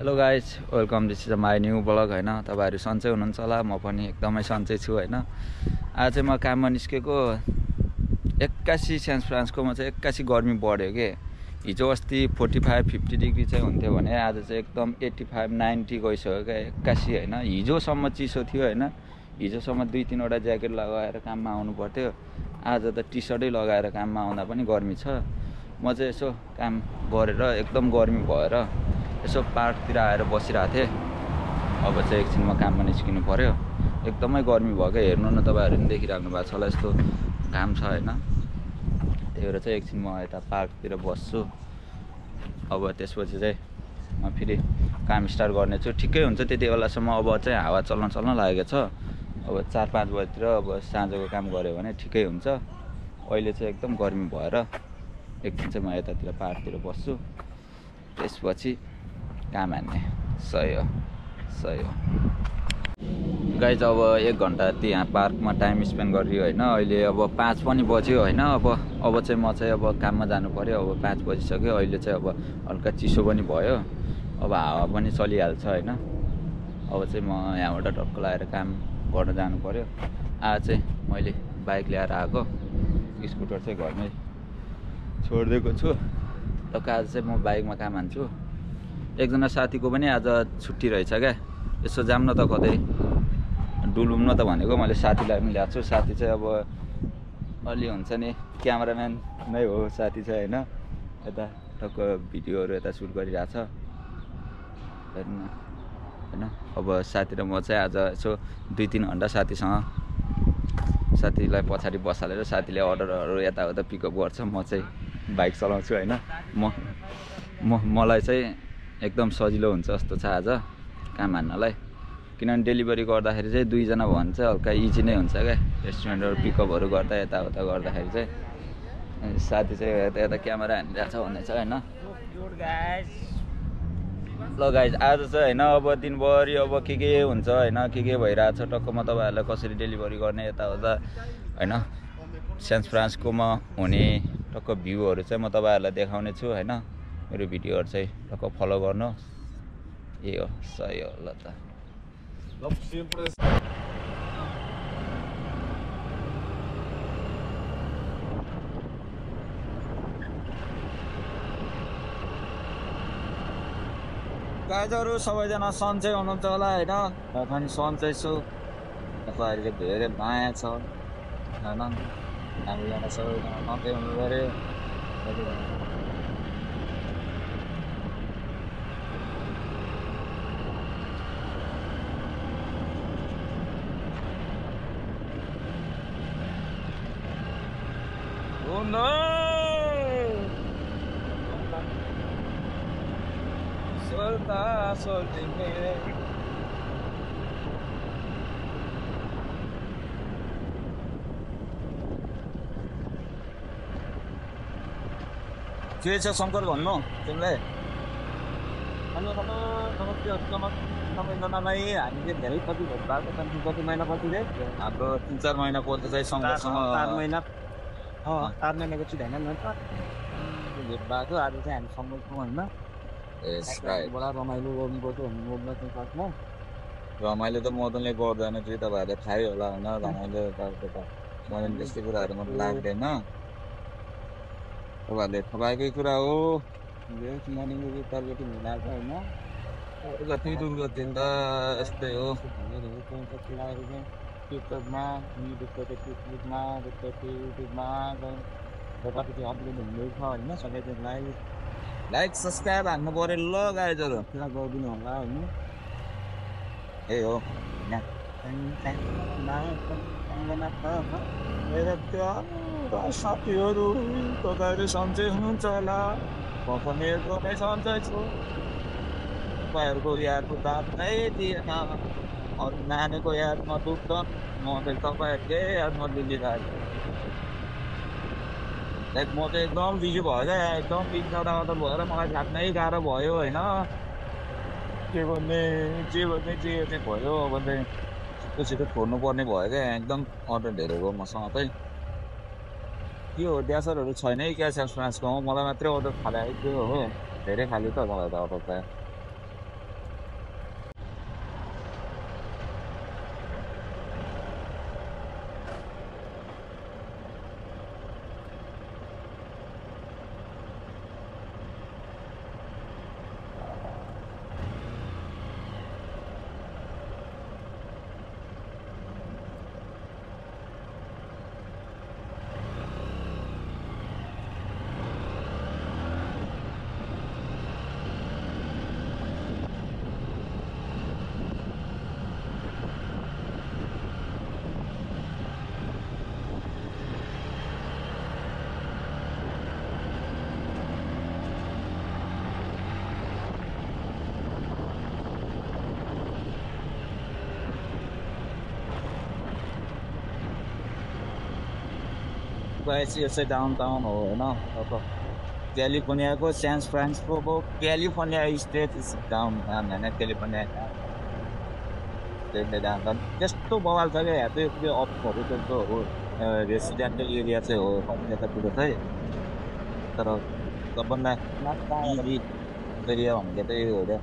Hello guys, welcome. This is my new blog होइन। तपाईँहरू सन्चै हुनुहुन्छ होला, म पनि एकदमै सन्चै छु होइन। आज चाहिँ म काममा निस्केको 81 सेन्ट फ्रान्सकोमा चाहिँ 81 गर्मी बढ्यो कि। हिजो अस्ति 45-50 डिग्री चाहिँ हुन्थ्यो भने आज चाहिँ एकदम 85-90 गइसक्यो क्या। 81 होइन, हिजोसम्म चिसो थियो होइन। हिजोसम्म 2-3वटा ज्याकेट लगाएर काममा आउनु पर्थ्यो। आज त टी सर्टै लगाएर काममा आउँदा पनि गर्मी छ। म चाहिँ यसो काम गरेर एकदम गर्मी भएर यसो पार्कतिर आएर बसिरहेको थिएँ। अब चाहिँ एकछिन म काममा निस्किनु पऱ्यो। एकदमै गर्मी भयो क्या। हेर्नु न, तपाईँहरू पनि देखिराख्नु भएको छ होला, यस्तो घाम छ होइन। त्यही भएर चाहिँ एकछिन म यता पार्कतिर बस्छु। अब त्यसपछि चाहिँ म फेरि काम स्टार्ट गर्नेछु। ठिकै हुन्छ त्यति बेलासम्म। अब चाहिँ हावा चल्न लागेको छ। अब 4-5 बजीतिर अब साँझको काम गऱ्यो भने ठिकै हुन्छ। अहिले चाहिँ एकदम गर्मी भएर एकछिन चाहिँ म यतातिर पार्कतिर बस्छु। त्यसपछि काम हान्ने। सही हो। गाइज, अब 1 घन्टा त्यहाँ पार्कमा टाइम स्पेन्ड गरियो होइन। अहिले अब 5 पनि बज्यो होइन। अब चाहिँ म चाहिँ अब काममा जानु पऱ्यो। अब 5 बजिसक्यो। अहिले चाहिँ अब हल्का चिसो पनि भयो। अब हावा पनि चलिहाल्छ होइन। अब चाहिँ म यहाँबाट टक्क लगाएर काम गर्न जानु पऱ्यो। आज चाहिँ मैले बाइक ल्याएर आएको, स्कुटर चाहिँ घरमै छोडिदिएको छु। टक्क आज चाहिँ म बाइकमा काम हान्छु। एकजना साथीको पनि आज छुट्टी रहेछ क्या। यसो जाऊँ न त कतै, डुलौँ न त भनेको। मैले साथीलाई पनि ल्याएको छु। साथी चाहिँ अब अलि हुन्छ नि, क्यामेराम्यान नै हो साथी चाहिँ होइन। यता टक्क भिडियोहरू यता सुट गरिरहेछ होइन। अब साथी र म चाहिँ आज यसो 2-3 घन्टा साथीलाई पछाडि बसालेर साथीले अर्डरहरू यताउता पिकअप गर्छ। म चाहिँ बाइक चलाउँछु होइन। मलाई चाहिँ एकदम सजिलो हुन्छ जस्तो छ आज काम हान्नलाई। किनभने डेलिभरी गर्दाखेरि चाहिँ 2 जना भयो भने चाहिँ हल्का इजी नै हुन्छ क्या। रेस्टुरेन्टहरू पिकअपहरू गर्दा यताउता गर्दाखेरि चाहिँ। साथी चाहिँ यता क्यामेरा हानिरहेछ भन्ने छ होइन। ल गाइज, आज चाहिँ होइन अब दिनभरि अब के हुन्छ होइन, के भइरहेछ टक्क म तपाईँहरूलाई कसरी डेलिभरी गर्ने यताउता होइन, सेन्ट फ्रान्सकोमा हुने टक्क भ्यूहरू चाहिँ म तपाईँहरूलाई देखाउने छु होइन। मेरो भिडियोहरू चाहिँ टक्क फलो गर्नु। ए हो, सही हो। ल त गाइजहरू, सबैजना सन्चै हुनुहुन्छ होला होइन। म पनि सन्चै छु। तपाईँहरूले धेरै माया छ होइन। हामीजना सबैजना सन्चै हुनु पऱ्यो। के छ शङ्कर भन्नु तिमीलाई? सबैजनालाई हामीले धेरै कति भेट भएको छ। कति महिना पछि रे? हाम्रो 3-4 महिना पछि चाहिँ शङ्करसँग 4 महिना 4 महिनाको पछि होइन नि त भेट भएको। आज चाहिँ हामी सँगै छौँ होइन। बडा रमाइलो गर्नुपर्छ भन्ने बोल्न चाहिँ सक्छौँ। रमाइलो त मदनले गर्दैन कि, तपाईँहरूले थाहै होला होइन। रमाइलो मदन त्यस्तो कुराहरू म लाग्दैन। तपाईँहरूले तपाईँकै कुरा हो। मर्निङको जुत्तापट्टि मिलाएको होइन। जति दुर गति त यस्तै हो। टिकटकमा फेसबुकमा युट्युबमा कति अपलोड हुँदैछ होइन। सबैजनालाई लाइक सब्सक्राइब हान्नु पऱ्यो ल गाइजहरू। गरिदिनु होला होइन। यही हो। साथीहरू, तपाईँहरू सन्चै हुनुहुन्छ होला। म पनि एकदमै सन्चै छु। तपाईँहरूको यादको दाम नै दिएन। अरू नानीको यादमा दुख्छ, म चाहिँ तपाईँहरूकै यादमा दिइरहेको। लाइक म चाहिँ एकदम बिजी भयो क्या। एकदम बिजी मात्र भएर मलाई थाक्नै गाह्रो भयो होइन। के भन्ने चाहिँ भयो। अब चाहिँ छिटो छोड्नु पर्ने भयो क्या। एकदम अर्डर धेरै भयो मसँग चाहिँ। के हो, ड्यासरहरू छैन है क्या सेन्ट फ्रान्सकोमा? मलाई मात्रै अर्डर खाले थियो हो। धेरै खाली त मलाई त अर्डर पाएँ। भएपछि यसै डाउनटाउन हो होइन अब क्यालिफोर्नियाको San Francisco California state is downtown होइन क्यालिफोर्निया डाउनटाउन त्यस्तो बवाल छ क्या यहाँ चाहिँ त्यो अफिसहरू त्यस्तो हो रेसिडेन्टल एरिया चाहिँ हो यतातिर चाहिँ तर सबभन्दा एरिया भनेको चाहिँ हो क्या